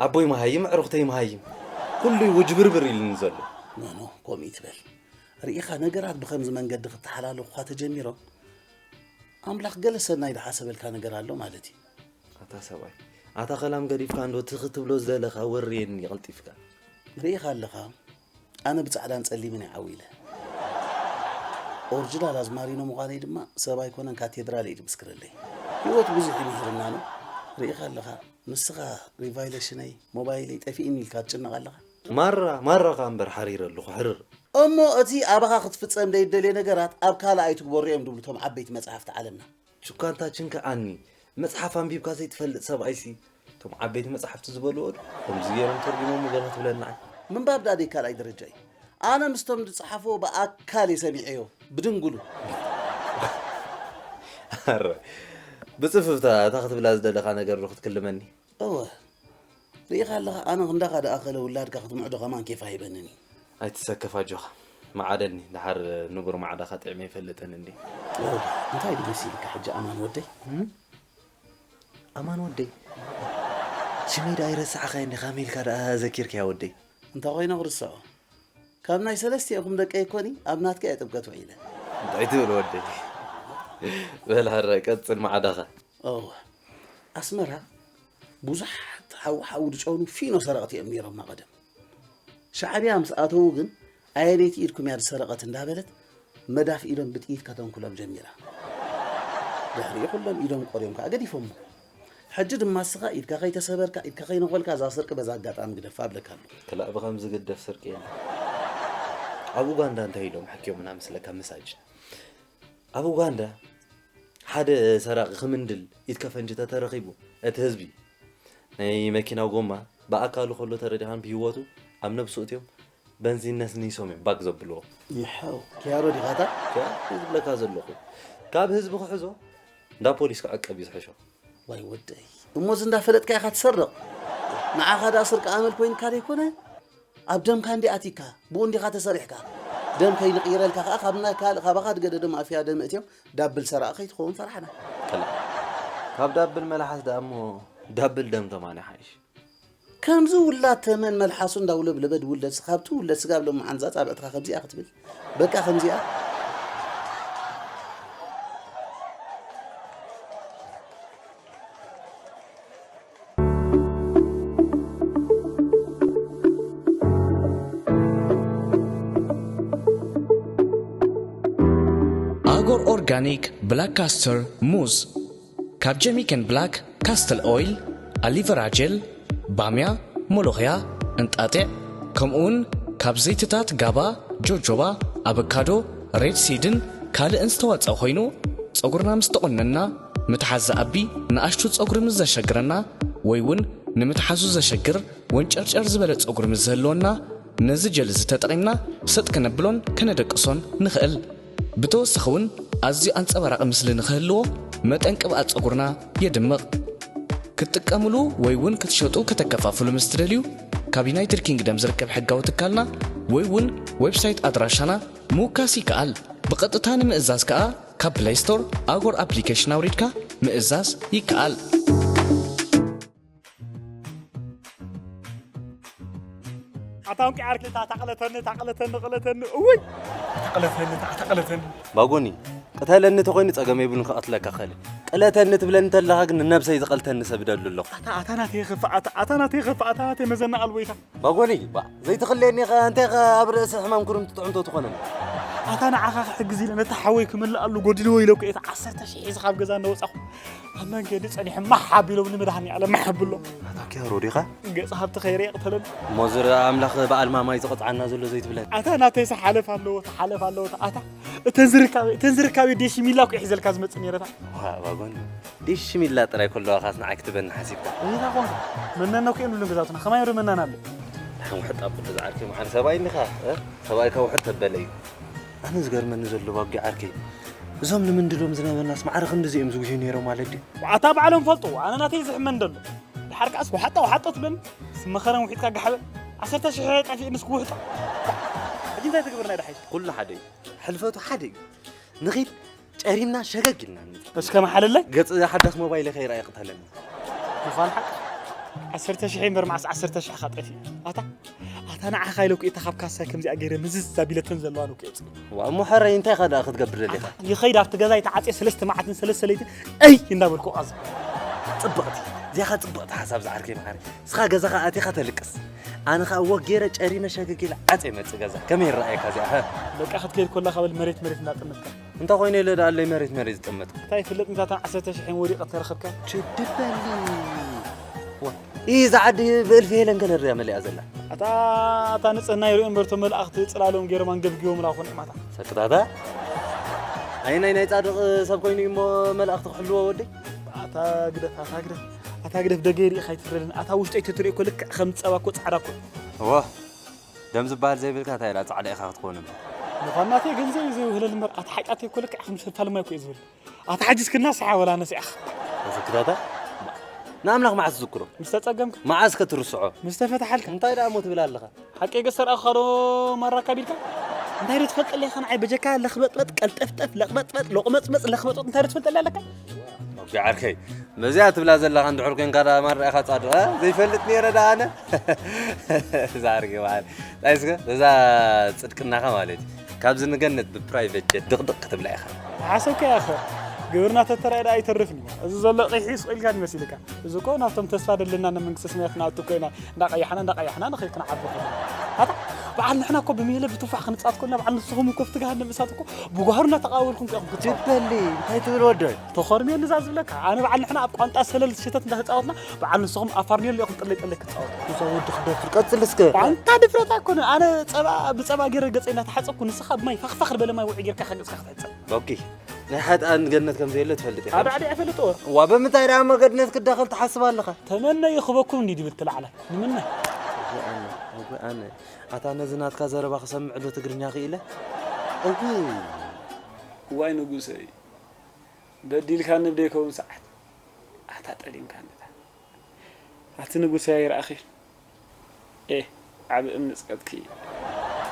ኣቦይ መሃይም፣ ኣዕሩኽተይ መሃይም። ኩሉ እዩ ውጅብርብር ኢሉኒ ዘሎ። ኖ፣ ኖ፣ ከምኡ ይትበል። ርኢኻ፣ ነገራት ብኸምዚ መንገዲ ክተሓላለኹኻ ተጀሚሮም፣ ኣምላኽ ገለ ሰናይ ዝሓሰበልካ ነገር ኣሎ ማለት እዩ። ኣታ ሰብኣይ፣ ኣታ ከላም ገዲፍካ እንዶ እቲ ክትብሎ ዝደለኻ ወርየኒ ቀልጢፍካ። ርኢኻ ኣለኻ፣ ኣነ ብጻዕዳን ጸሊምን እየ ዓው ኢለ። ኦሪጅናል ኣዝማሪኖ ምዃነይ ድማ ሰብ ኣይኮነን ካቴድራል እዩ ዝምስክረለይ። ህይወት ብዙሕ እዩ ምሂርና ነው። ርኢኻ ኣለኻ፣ ንስኻ ሪቫይሌሽነይ፣ ሞባይለይ ጠፊእኒ ኢልካ ትጭነቕ ኣለኻ። ማራ፣ ማራ ኸኣ እምበር ሓሪረ ኣለኹ፣ ሕርር። እሞ እቲ ኣባኻ ክትፍጸም ዘይደልየ ነገራት ኣብ ካልእ ኣይትግበሮ እዮም ዝብሉ እቶም ዓበይቲ መጻሕፍቲ ዓለምና። ችኳ እንታ ችንክዓኒ፣ መጽሓፍ ኣንቢብካ ዘይትፈልጥ ሰብኣይሲ፣ እቶም ዓበይቲ መጻሕፍቲ ዝበልዎ ዶ ከምዚ ገይሮም ተርጉሞም ገለ ክትብለና ኣይ። ምንባብ ደኣ ደይ ካልኣይ ደረጃ እዩ። ኣነ ምስቶም ዝጸሓፍዎ ብኣካል እየ ሰሚዐዮ፣ ብድንጉሉ። ኣረ፣ ብጽፍፍታ እታ ክትብላ ዝደለኻ ነገር ዶ ክትክልመኒ? እወ፣ ርኢኻ ኣለኻ፣ ኣነ ክንዳኻ ደኣኸለ ውላድካ ክትምዕዶ ከማን ኬፍ ኣይበንን እዩ። ኣይትሰከፍ ኣጆኻ። መዓደኒ፣ ደሓር ንቡር ማዕዳኻ ጥዕመ ይፈልጥን እንዲ። ኦ፣ እንታይ ድዩ መሲልካ ሕጂ ኣማን ወደይ? ኣማን ወደይ፣ ሽመይ ደኣ ይረሳዕኻዮ እንዲ፣ ካመይ ኢልካ ደኣ ዘኪርካያ ወደይ? እንታይ ኮይነ ክርስዖ? ካብ ናይ ሰለስቲኦኹም ደቀይ ኮኒ ኣብ ናትካ እየ ጥምቀት ውዒለ። እንታይ ትብል ወደይ? በል ሃረ ቀጽል ማዕዳኻ። እወ ኣስመራ ብዙሓት ሓዊ ሓዊ ዝጨኑ ፊኖ ሰረቕቲ እዮም ነይሮም ቀደም። ሻዕብያ ምስ ኣተዉ ግን ኣየነይቲ ኢድኩም እያ ዝሰረቐት እንዳበለት መዳፍ ኢዶም ብጥይት ከተንኩሎም ጀሚራ። ድሕሪኡ ኩሎም ኢዶም ቆርዮም ከዓ ገዲፎሞ። ሕጂ ድማ እስኻ ኢድካ ከይተሰበርካ ኢድካ ከይነኾልካ እዛ ስርቂ በዛ ኣጋጣሚ ግደፋ እብለካ ኣለኹ። ክላእ ብኸምዚ ግደፍ ስርቂ የለ። ኣብ ኡጋንዳ እንታይ ኢሎም ሓኪዮምና መስለካ መሳጅ? ኣብ ኡጋንዳ ሓደ ሰራቒ ክምንድል ኢድ ከፈንጂ ተተረኺቡ እቲ ህዝቢ ናይ መኪናው ጎማ ብኣካሉ ከሎ ተረዲኻን ብህይወቱ ኣብ ነብሱ እትዮም በንዚን ነስኒሶም እዮም ባግ ዘብልዎ። ይሐው ኪያሮ ዲኻታ? ኪያሮ ዝብለካ ዘለኹ ካብ ህዝቢ ክሕዞ እንዳ ፖሊስ ክዕቀብ እዩ ዝሕሾ። ዋይ ወደይ እሞ እዚ እንዳፈለጥካ ኢኻ ትሰርቕ። ንዓኻ ደኣ ስርቂ ኣመል ኮይንካ ደይኮነ? ኣብ ደምካ እንዲ ኣቲካ ብኡ እንዲኻ ተሰሪሕካ። ደም ከይንቕይረልካ ከኣ ካብ ናይ ካልእ ካባኻ ዝገደደ ማፍያ ደም እትዮም ዳብል ሰራቒ ከይትኸውን ፈራሕና። ከላ ካብ ዳብል መልሓስ ደኣ እሞ ዳብል ደም ተማን ይሓይሽ። ከምዚ ውላድ ተመን መልሓሱ እንዳውለብለበ ድውለድ ስኻ ኣብቲ ውለድ ስጋ ኣብ ሎሚ ዓንዛ ጻብዕትኻ ከምዚኣ ክትብል በቃ ከምዚኣ። ኣጎር ኦርጋኒክ ብላክ ካስተር ሙዝ ካብ ጀሚከን ብላክ ካስትል ኦይል፣ ኣሊቨራ ጀል፣ ባምያ፣ ሞሎኽያ፣ እንጣጢዕ፣ ከምኡውን ካብ ዘይትታት ጋባ፣ ጆጆባ፣ ኣበካዶ፣ ሬድ ሲድን ካልእን ዝተዋፀአ ኮይኑ ፀጉርና ምስ ተቆነና ምትሓዝ ዝኣቢ ንኣሽቱ ፀጉሪ ምስ ዘሸግረና ወይ እውን ንምትሓዙ ዘሸግር ወንጨርጨር ዝበለ ፀጉሪ ምስ ዝህልወና ነዚ ጀል እዚ ተጠቒምና ሰጥ ከነብሎን ከነደቅሶን ንኽእል። ብተወሳኺ እውን ኣዝዩ ኣንጸባራቒ ምስሊ ንኽህልዎ መጠን ቅብኣት ጸጉርና የድምቕ። ክትጥቀምሉ ወይ እውን ክትሸጡ ከተከፋፍሉ ምስ ትደልዩ ካብ ዩናይትድ ኪንግደም ዝርከብ ሕጋዊ ትካልና ወይ እውን ዌብሳይት ኣድራሻና ምውካስ ይከኣል። ብቐጥታ ንምእዛዝ ከኣ ካብ ፕለይ ስቶር ኣጎር ኣፕሊኬሽን ኣውሪድካ ምእዛዝ ይከኣል። ኣታ ውቂ ዓርኪ እታ ታቕለተኒ ታቕለተኒ ቅለተኒ እውይ ታቕለተኒ ታቕለተኒ ባጎኒ ቅተለኒ ተኮይኑ ጸገም የብሉን ክቐትለካ ኸእል ቅለተኒ ትብለኒ ተለኻ ግን ንነብሰይ ዝቐልተኒ ሰብ ደሉ ኣለኹ ኣታ ኣታ ናተይ ኸፍእ ኣታ ኣታ ናተይ ኸፍእ ኣታ ናተይ መዘና ኣልቦ ኢኻ ባጎኒ ባ ዘይትኽልየኒ ኸ እንታይ ኸ ኣብ ርእሲ ሕማም ኩርምቲ ጥዕምቶ ትኾነኒ ኣታ ንዓኻ ክሕግዝ ኢለ ነቲ ሓወይ ክምልኣሉ ጎዲልዎ ኢለኩ እየ ዓሰርተ ሽሕ ሒዘ ካብ ገዛ እናወጻኹ ኣብ መንገዲ ጸኒሐ ማሕ ኣቢሎም ንመድሃኒ ኣለ ማሕ ኣብሎ ኣታ ኪያሮ ዲኻ ገጽ ሃብቲ ከይረ ይቕተለኒ እሞ ዝረ ኣምላኽ በዓል ማማይ ዝቐጽዓና ዘሎ ዘይትብለን ኣታ ናተይሰ ሓለፍ ኣለዎ ሓለፍ ኣለዎ ኣታ እተን ዝርካበ እተን ዝርካበ ዴሽ ሚላ እኮ ሒዘልካ ዝመጽእ ነይረታ ዋባጎን ዴሽ ሚላ ጥራይ ከለዋ ካስ ንዓይ ክትበኒ ሓሲብካ እታ ኮንካ መናና እኮ የብሉን ገዛውትና ከማይ ዶ መናና ኣሎ ንሓን ውሕጥ ኣብል ዝዓርከ መዓር ሰብኣይ እንዲኻ ሰብኣይካ ውሕጥ ተበለ እዩ ኣነ ዝገርመኒ ዘሎ ባጊ ዓርከይ እዞም ንምንድሎም ዝነበርናስ ማዕረ ክንድዚ እዮም ዝጉህዩ ነይሮም ማለት ድዩ ኣታ ባዕሎም ፈልጡ ኣነ ናተይ ዝሕመን ደሎ ድሓር ከኣስ ውሓጣ ውሓጦ ትብለኒ ስመኸረን ውሒጥካ ጋሕበ ዓሰርተ ሽሕ ጠፊእንስ ክውሕጦ ሕጂ እንታይ ትግብርና ድሓይሽ ኩሉ ሓደ እዩ ሕልፈቱ ሓደ እዩ ንኺድ ጨሪምና ሸገግ ኢልና ንመጽእ። እስከ መሓለለይ። ገጽ ሓዳስ ሞባይል ከይረኣየ ቅተለኒ። ምዃን ሓቂ። ዓሰርተ ሽሕ እምበር መዓስ ዓሰርተ ሽሕ ኻ ጠፊኡ። ኣታ ኣታ ንዓኻ ኢለ እኮ እየ እታ ካብ ካሳይ ከምዚኣ ገይረ ምዝዝ ኣቢለተን ዘለዋ ነው እኮ የውፅእ። ዋ እሞ ሕረይ እንታይ ኢኻ ደኣ ክትገብር ደሊኻ? ይኸይድ ኣብቲ ገዛ ይተዓፅየ ሰለስተ መዓልትን ሰለስተ ለይትን እይ እንዳበልኩ እቓዝም። ጽብቕቲ እዚኣ ኸ ጽብቕቲ ሓሳብ ዝዓርከይ መሓሪ። ንስኻ ገዛኻ ኣቲኻ ተልቅስ። ኣነ ኸኣ ወግ ገይረ ጨሪመ ሸገግ ኢለ ዓጽየ መጽእ ገዛ። ከመይ ይረኣየካ እዚኣ ኸ? በቃ ክትከይድ ኮለኻ በል መሬት መሬት እንዳጠመትካ። እንታይ ኮይነ ኢለ ደኣ ኣለይ መሬት መሬት ዝጠመትኩ? እንታይ ይፍለጥ ንዛታ ዓሰርተ ሽሕን ወዲቐ ተረኸብካ። ችድበሊ። ዋ፣ ኢዛ ዓዲ ብእልፊ ሄለን ከለር እያ መሊኣ ዘላ። ኣታ ኣታ ንጽህና ይርእዩ እምበር እቶም መላእኽቲ ጽላሎም ገይሮም ኣንገብጊቦምላ ኮነ ማታ። ሰክታታ። ኣየናይ ናይ ጻድቕ ሰብ ኮይኑ እዩ እሞ መላእኽቲ ክሕልዎ ወደይ? ኣታ ግደፍ ኣታ ግደፍ ኣታ ግደፍ ደገይ ርኢኻ ኣይትፍረደኒ ኣታ ውሽጠይ ተትሪኦ እኮ ልክዕ ከም ጸባ እኮ ጻዕዳ እኮ። እዋ ደም ዝበሃል ዘይብልካ እንታይ ኢላ ጻዕዳ ኢኻ ክትኮን እምበር። ምዃን ናተይ ገንዘብ እዩ ዘይውህለል እምበር ኣታ ሓጢኣተይ እኮ ልክዕ ከም ሰታልማይ እኮ እዩ ዝብል። ኣታ ሓጂ እስክና ሰሓ ወላ ነሲኣኻ። ተሰክታታ? ንኣምላኽ መዓስ ትዝክሮ? ምስ ተጸገምካ? መዓስ ከ ትርስዖ? ምስ ተፈትሓልካ? እንታይ ደኣ እሞ ትብል ኣለኻ? ሓቀይ ገሰር ኣኻዶ ማራካ ቢልካ? እንታይ ዶ ትፈልጠለይ ኢኻ ንዓይ በጀካ ለኽበጥበጥ ቀልጠፍጠፍ ለቕበጥበጥ ሎቕመጽመጽ ለኽበጥበጥ እንታይ ዶ ትፈልጠለይ ኣለካ? ኦኬ ዓርከይ፣ ነዚኣ ትብላ ዘለኻ እንድሕር ኮንካ ደኣ ማራ ኢኻ ጻድቕ፣ እ? ዘይፈልጥ ነይረ ደኣ ኣነ። እዛ ዓርከይ በዓል። እንታይ እስከ፣ እዛ ጽድቅናኻ ማለት እዩ። ካብዚ ንገነት ብፕራይቬት ጀት ድቕድቕ ክትብላ ኢኻ። ሓሰብካ ኢኻ። ግብርና ተተራእየ ደኣ ኣይተርፍን እዩ። እዚ ዘሎ ቂሒ ስቕ ኢልካ ንመሲልካ። እዚ እኮ ናብቶም ተስፋ ደለና ናብ መንግስተ ሰማያት ክንኣቱ እኮ ኢና እንዳቐያሕና፣ እንዳቐያሕና ንኸይድ ክንዓቢ እኮ ኢና። ኣታ፣ በዓል ንሕና እኮ ብሜለ ብቱፋሕ ክንጻወት ከለና በዓል ንስኹም እኮ ኣብቲ ገሃነም እሳት እኮ ብጓህሩ እናተቓወልኩም እኮ ኢኹም ክትጻወቱ። ጅበሊ፣ እንታይ ትብል ወደይ? ተኾርምየኒ እዛ ዝብለካ። ኣነ በዓል ንሕና ኣብ ቋንጣ ሰለል ሸተት እንዳተጻወትና በዓል ንስኹም ኣብ ፋርኔሎ ኢኹም ጥለይ ጥለይ ክትጻወቱ። እዛ ወዲ ክደፍር፣ ቀጽል እስከ። ቋንጣ ድፍረት ኣይኮነን። ኣነ ጸባ ብጸባ ገይረ ገጸይ እናተሓጸብኩ ንስኻ ብማይ ፋኽፋኽ ዝበለ ማይ ውዑይ ጌርካ ገጽካ ክትሕጸብ። ኦኬ። ናይ ሓጥኣን ገነት ከም ዘየለ ትፈልጥ ኢኻ። ኣባዕዲ ኣይፈልጥዎ። ዋ፣ ብምንታይ ደኣ እሞ ገነት ክዳኸል ትሓስብ ኣለኻ? ተመነዩ ክበኩም እንዲ ድብል ትላዕላ። ንምነ። እወ ኣነ፣ እወ ኣነ። ኣታ ነዚ ናትካ ዘረባ ክሰምዕ ዶ ትግርኛ ክኢለ? እወ። እዋይ ንጉሰይ፣ በዲልካኒ ብደይከውን ሰዓት ኣታ ጠሊምካኒ እታ። ኣቲ ንጉሰይ ኣይረኣኽን። ኤ፣ ዓቢ እምኒ ጽቀጥኪ።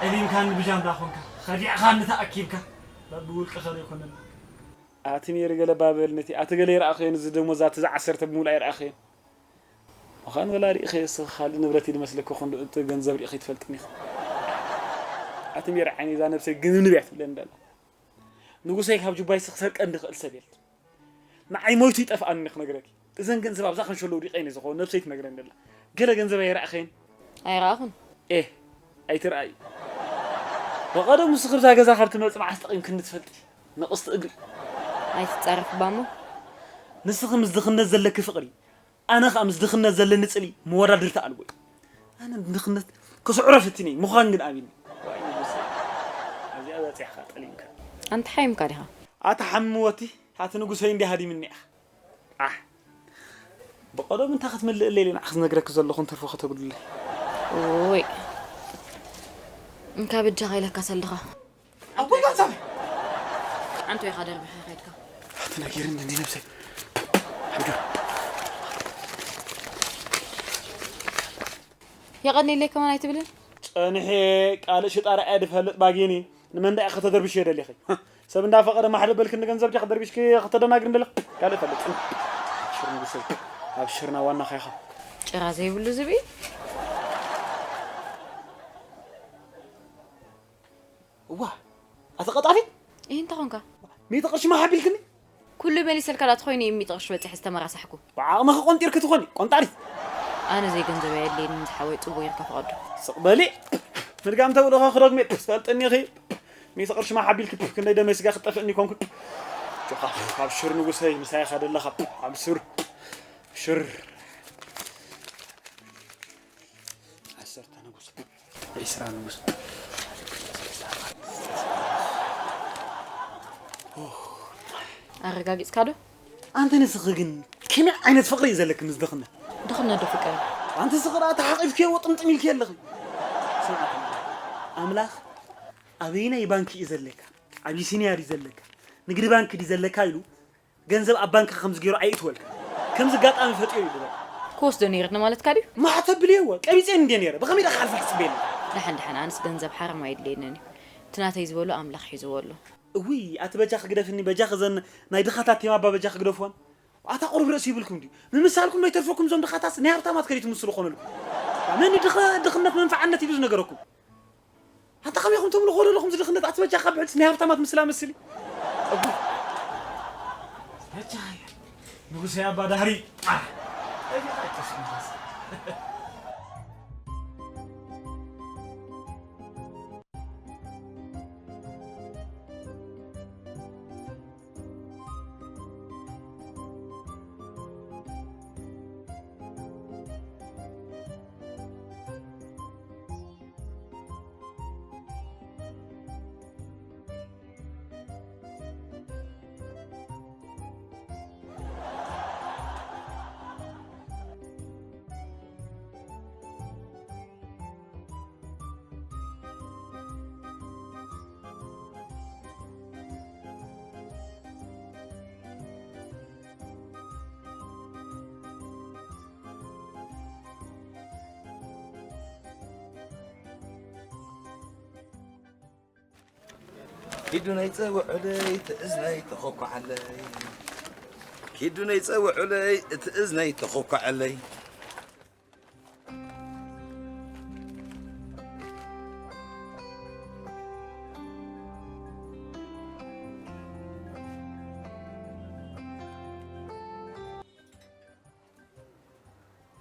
ጠሊምካኒ ብጃምላ ኾንካ፣ ኸዲዕኻኒ ተኣኪብካ። በብውልቂ ኸደ ይኮነን። ኣቲ ነይሪ ገለ ባበል ነቲ፣ ኣቲ ገለ ይረኣኽን፣ እዚ ደሞዝ ኣቲ ዝዓሰርተ ብምሉእ ኣይረኣኽን። ምዃን ወላ ርኢኸ እስኺ ካልእ ንብረት እዩ ዝመስለኪ ኾንዶ፣ እቲ ገንዘብ ርኢኸ ይትፈልጥኒ ኢኺ። ኣቲ ሜሪ ዓይኒ እዛ ነብሰይ ግንንብ እያ ትብለኒ ደላ። ንጉሰይ ካብ ጁባይ ስኽ ሰርቀ እንድኽእል ሰብ የለን። ንዓይ ሞይቱ ይጠፍኣኒ ክነግረኪ። እዘን ገንዘብ ኣብዛ ከንሸሎ ውዲቐ እየ ዝኾ ነብሰይ ትነግረኒ ደላ። ገለ ገንዘብ ኣይረኣኸይን? ኣይረኣኹን። ኤ፣ ኣይትረኣይ። ብቐደሙ ንስኺ ብዛ ገዛ ካብ ትመጽእ መዓስ ጠቒምክኒ ትፈልጢ? ንቕስቲ እግሪ። ኣይትጻረፍ ባሞ። ንስኺ ምስ ድኽነት ዘለኪ ፍቕሪ፣ ኣነ ኸኣ ምስ ድኽነት ዘለኒ ጽልኢ መወዳድርቲ ኣልቦ እዩ። ኣነ ንድኽነት ክስዕሮ ፈቲነ እየ፣ ምዃን ግን ኣቢኒ። ዋይ ንጉሰይ፣ ኣብዚኣ በጺሕካ ጠሊምካ። ኣንታ ሓሚምካ ዲኻ? ኣታ ሓምወቲ፣ ኣቲ ንጉሰይ እንዲያ ሃዲምኒ ኢኻ። ኣሕ፣ ብቐደሙ እንታይ ክትምልእለይ ኢለ ንዓኺ ዝነግረኪ ዘለኹ እንትርፎ ከተጉድለይ። ኦይ፣ እንካ በጃኻ ኢለካ ሰልድኻ። ኣቦይ ጋንሳብ! ኣንቱ ኢኻ ደርቢኻ ከይድካ። ተናጊርኒ እንዲ ነብሰይ። ሓምዱ። የቐንየለይ ከማን ኣይትብልን? ጸኒሐ ቃልእ ሽጣራ እየ ድፈልጥ ባጊኒ። ንመን ደኣ ኢኺ ከተደርብሽዮ ደሊኺ? ሰብ እንዳፈቐደ ማሕለበልክኒ ገንዘብ ዲኻ ደርቢሽኪ ከተደናግርኒ ደሊኺ? ካልእ ፈልጥ። ሽር ንጉሰይ። ኣብ ሽርና ዋናኻ ኢኻ። ጭራ ዘይብሉ ዝብኢ። እዋ፣ ኣቲ ቀጣፊት! እህ፣ እንታይ ኾንካ? ሚእቲ ቅርሺ ማሓቢልክኒ? ኩሉ መሊሰልካ ዳት ኮይኑ እዩ ሚእቲ ቅርሺ በፂሐ ዝተመራሳሕኩ። ብዓቕምኺ ቆንጢርኪ ትኾኒ፣ ቆንጣሪት! ኣነ ዘይገንዘብ ኣየድልየንን ዝሓወይ፣ ፅቡቕ ኢልካ ፍቐዶ። ስቕ በሊ! ምድጋም ተብልኻ ክደግሜ ትፈልጥኒ ኢኺ። ሚእቲ ቅርሺ ማሓቢልኪ ክንደይ ደመይ ስጋ ክጠፍእኒ ኮንኩ። ጆኻ፣ ኣብሽር ንጉሰይ፣ ምሳይ ኢኻ ደለኻ። ኣብስር። ሽር። ዓሰርተ ንጉስ። ዒስራ ንጉስ። ኣረጋጊጽካ ዶ? ኣንቲ ንስኺ ግን ከመይ ዓይነት ፍቕሪ እዩ ዘለኪ ምስ ድኽነት? ድኽነት ዶ ፍቅሪ? ኣንቲ ስኺ ደኣ ተሓቒፍክዮ ጥምጥም ኢልኪ ኣለኺ። ስምዓ፣ ኣምላኽ ኣበየናይ ባንክ እዩ ዘለካ? ኣቢሲንያ ድዩ ዘለካ? ንግዲ ባንክ ድዩ ዘለካ ኢሉ ገንዘብ ኣብ ባንክኻ ከምዚ ገይሩ ኣየእትወልካ። ከምዚ ኣጋጣሚ ፈጢሩ እዩ ዝበል። ክወስዶ ነይረ ማለትካ ድዩ? ማዕተብ ብልየዎ፣ ቀቢፀን እንድየ ነይረ። ብኸመይ ደኣ ክሓልፋ ሕስበ የለን። ደሓን ደሓን፣ ኣነስ ገንዘብ ሓራም ኣየድልየንን እዩ። እቲ ናተይ ዝበሎ ኣምላኽ ሒዝዎ ኣሎ። እውይ፣ ኣቲ በጃኺ ግደፍኒ፣ በጃኺ ዘን ናይ ድኻታት ቴማ ኣባ በጃኺ ግደፍወን። ኣታ ቁሩብ ርእሲ ይብልኩም ድዩ? ምምሳልኩም ኣይተርፈኩም፣ እዞም ድኻታትስ ናይ ሃብታማት ከዲኡ ትምስሉ ኾነልኩም። መን ድኸ-፣ ድኽነት መንፈዓነት ኢሉ ዝነገረኩም? ኣንታ ከመይ ኢኹም ትብሉ ኮለለኹም ዝድኽነት ኣትበጃ ካብ ብዕድስ ናይ ሃብታማት ምስላ መስሊ። እቡ። በጃ ንጉሰ ኣባ ዳህሪ። ኪዱ ነይ ጸውዑለይ እቲ እዝነይ ተኾኳዓለይ። ኪዱ ነይ ጸውዑለይ እቲ እዝነይ ተኾኳዓለይ።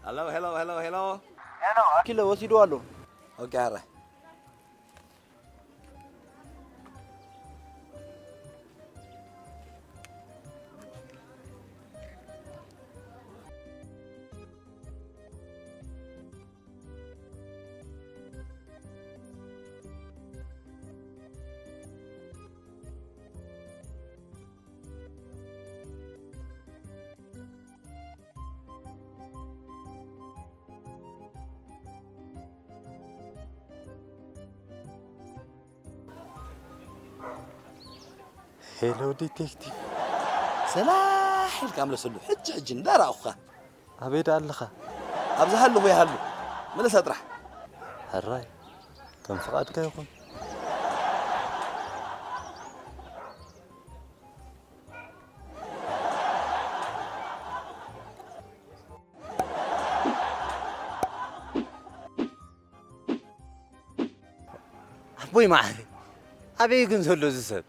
ሄሎ ሄሎ ሄሎ ሄሎ። ሄሎ። ኪሎ ወሲዱ ኣሎ። ኦኬ፣ ኣረ። ሄሎ ዲቴክቲቭ። ሰላሕ ኢልካ ምለሰሉ። ሕጂ ሕጂ እንዳረኣኹኻ። ኣበይ ደኣ ኣለኻ? ኣብዚ ሃለኹ ይሃሉ። ምለሳ ጥራሕ። ሕራይ፣ ከም ፍቓድካ ይኹን። ኣቦይ መዓረ፣ ኣበይ ግን ዘሎ እዚ ሰብ?